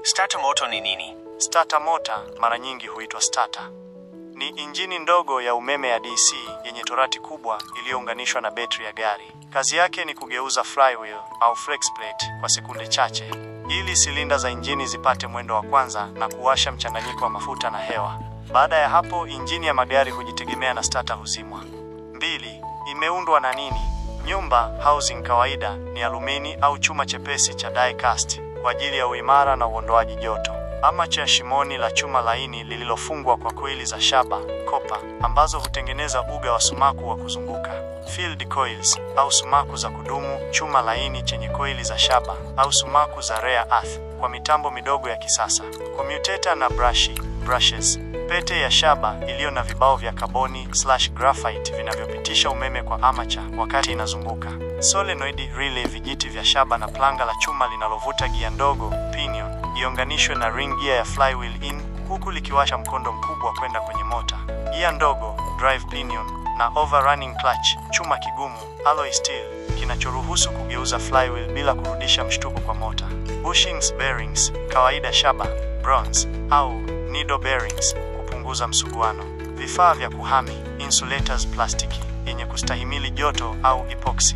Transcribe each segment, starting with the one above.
Starter motor ni nini? Starter motor mara nyingi huitwa starter. Ni injini ndogo ya umeme ya DC yenye torati kubwa iliyounganishwa na betri ya gari. Kazi yake ni kugeuza flywheel au flex plate kwa sekunde chache ili silinda za injini zipate mwendo wa kwanza na kuwasha mchanganyiko wa mafuta na hewa. Baada ya hapo, injini ya magari hujitegemea na starter huzimwa. 2. Imeundwa na nini? Nyumba housing kawaida ni alumini au chuma chepesi cha die cast kwa ajili ya uimara na uondoaji joto, ama cha shimoni la chuma laini lililofungwa kwa koili za shaba kopa ambazo hutengeneza uga wa sumaku wa kuzunguka. Field coils au sumaku za kudumu, chuma laini chenye koili za shaba au sumaku za rare earth kwa mitambo midogo ya kisasa. Commutator na brushes, pete ya shaba iliyo na vibao vya kaboni/graphite vinavyopitisha umeme kwa armature wakati inazunguka. Solenoid relay, vijiti vya shaba na planga la chuma linalovuta gia ndogo pinion iunganishwe na ring gear ya flywheel in huku likiwasha mkondo mkubwa kwenda kwenye mota. Gia ndogo drive pinion na overrunning clutch, chuma kigumu alloy steel kinachoruhusu kugeuza flywheel bila kurudisha mshtuko kwa mota. Bushings bearings, kawaida shaba, bronze au needle bearings kupunguza msuguano. Vifaa vya kuhami, insulators plastiki yenye kustahimili joto au epoxy.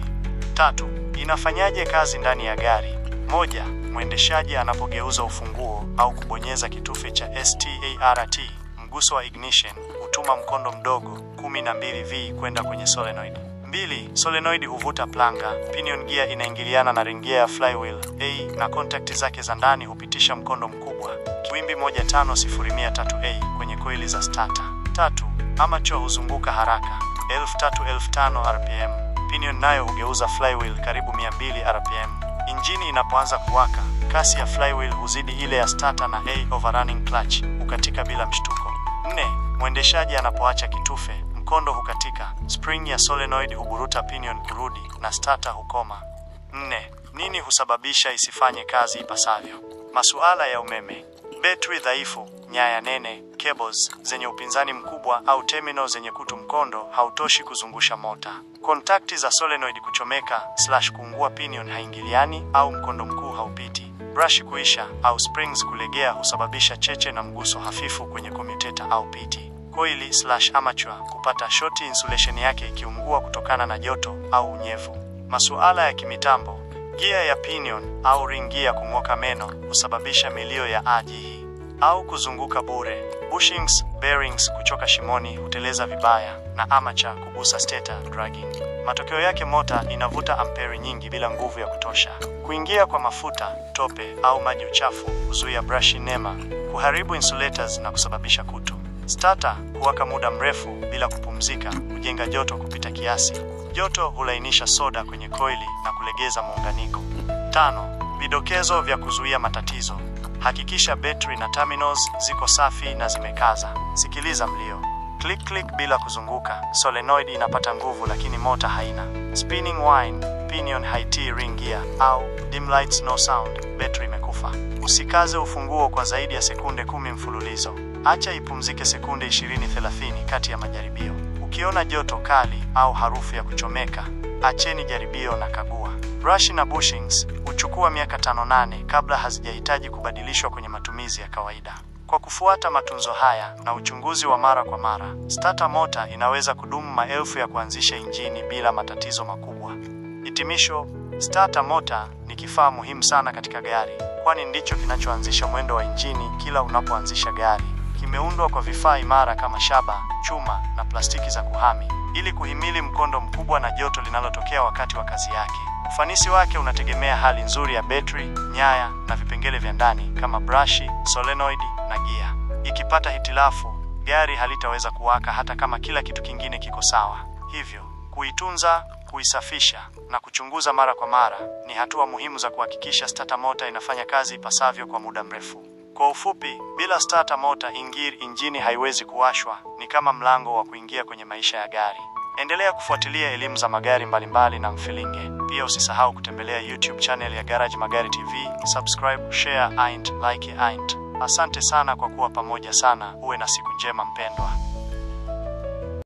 3. Inafanyaje kazi ndani ya gari? 1. Mwendeshaji anapogeuza ufunguo au kubonyeza kitufe cha START, mguso wa ignition hutuma mkondo mdogo 12V kwenda kwenye solenoid. 2. Solenoid huvuta planga, pinion gear inaingiliana na ring gear ya flywheel A na contact zake za ndani hupitisha mkondo mkubwa kiwimbi 15003A kwenye koili za starter. 3. Armature huzunguka haraka 3000-5000 RPM. Pinion nayo hugeuza flywheel karibu 200 RPM. Injini inapoanza kuwaka, kasi ya flywheel huzidi ile ya starter na A overrunning clutch hukatika bila mshtuko. 4. Mwendeshaji anapoacha kitufe, mkondo hukatika, spring ya solenoid huburuta pinion kurudi na starter hukoma. 4. Nini husababisha isifanye kazi ipasavyo? Masuala ya umeme: betri dhaifu, nyaya nene, cables zenye upinzani mkubwa au terminal zenye kutu, mkondo hautoshi kuzungusha mota. Kontakti za solenoid kuchomeka/kuungua, pinion haingiliani au mkondo mkuu haupiti. Brush kuisha au springs kulegea husababisha cheche na mguso hafifu kwenye commutator au piti. Koili/armature kupata shoti, insulation yake ikiungua kutokana na joto au unyevu. Masuala ya kimitambo: gia ya pinion au ring gear kung'oka meno husababisha milio ya ajihi au kuzunguka bure. Bushings, bearings kuchoka shimoni huteleza vibaya na armature kugusa stator dragging. Matokeo yake mota inavuta amperi nyingi bila nguvu ya kutosha. Kuingia kwa mafuta, tope au maji uchafu huzuia brush nema, kuharibu insulators na kusababisha kutu. Starter kuwaka muda mrefu bila kupumzika hujenga joto kupita kiasi. Joto hulainisha soda kwenye koili na kulegeza muunganiko. 5. Vidokezo vya kuzuia matatizo. Hakikisha betri na terminals ziko safi na zimekaza. Sikiliza mlio. Click click bila kuzunguka. Solenoid inapata nguvu lakini mota haina. Spinning whine, pinion haitii ring gear au dim lights no sound, betri imekufa. Usikaze ufunguo kwa zaidi ya sekunde 10 mfululizo. Acha ipumzike sekunde 20-30 kati ya majaribio. Ukiona joto kali au harufu ya kuchomeka, acheni jaribio na kagua. Brush na bushings huchukua miaka 5-8 kabla hazijahitaji kubadilishwa kwenye matumizi ya kawaida. Kwa kufuata matunzo haya na uchunguzi wa mara kwa mara, starter motor inaweza kudumu maelfu ya kuanzisha injini bila matatizo makubwa. Hitimisho, starter motor ni kifaa muhimu sana katika gari, kwani ndicho kinachoanzisha mwendo wa injini kila unapoanzisha gari. Kimeundwa kwa vifaa imara kama shaba, chuma na plastiki za kuhami ili kuhimili mkondo mkubwa na joto linalotokea wakati wa kazi yake. Ufanisi wake unategemea hali nzuri ya betri, nyaya na vipengele vya ndani kama brashi, solenoid na gia. Ikipata hitilafu, gari halitaweza kuwaka hata kama kila kitu kingine kiko sawa. Hivyo, kuitunza, kuisafisha na kuchunguza mara kwa mara ni hatua muhimu za kuhakikisha starter motor inafanya kazi ipasavyo kwa muda mrefu. Kwa ufupi, bila starter motor injini haiwezi kuwashwa, ni kama mlango wa kuingia kwenye maisha ya gari. Endelea kufuatilia elimu za magari mbalimbali na Mfilinge. Pia usisahau kutembelea YouTube channel ya Garage Magari TV, subscribe, share and like and. Asante sana kwa kuwa pamoja sana. Uwe na siku njema mpendwa.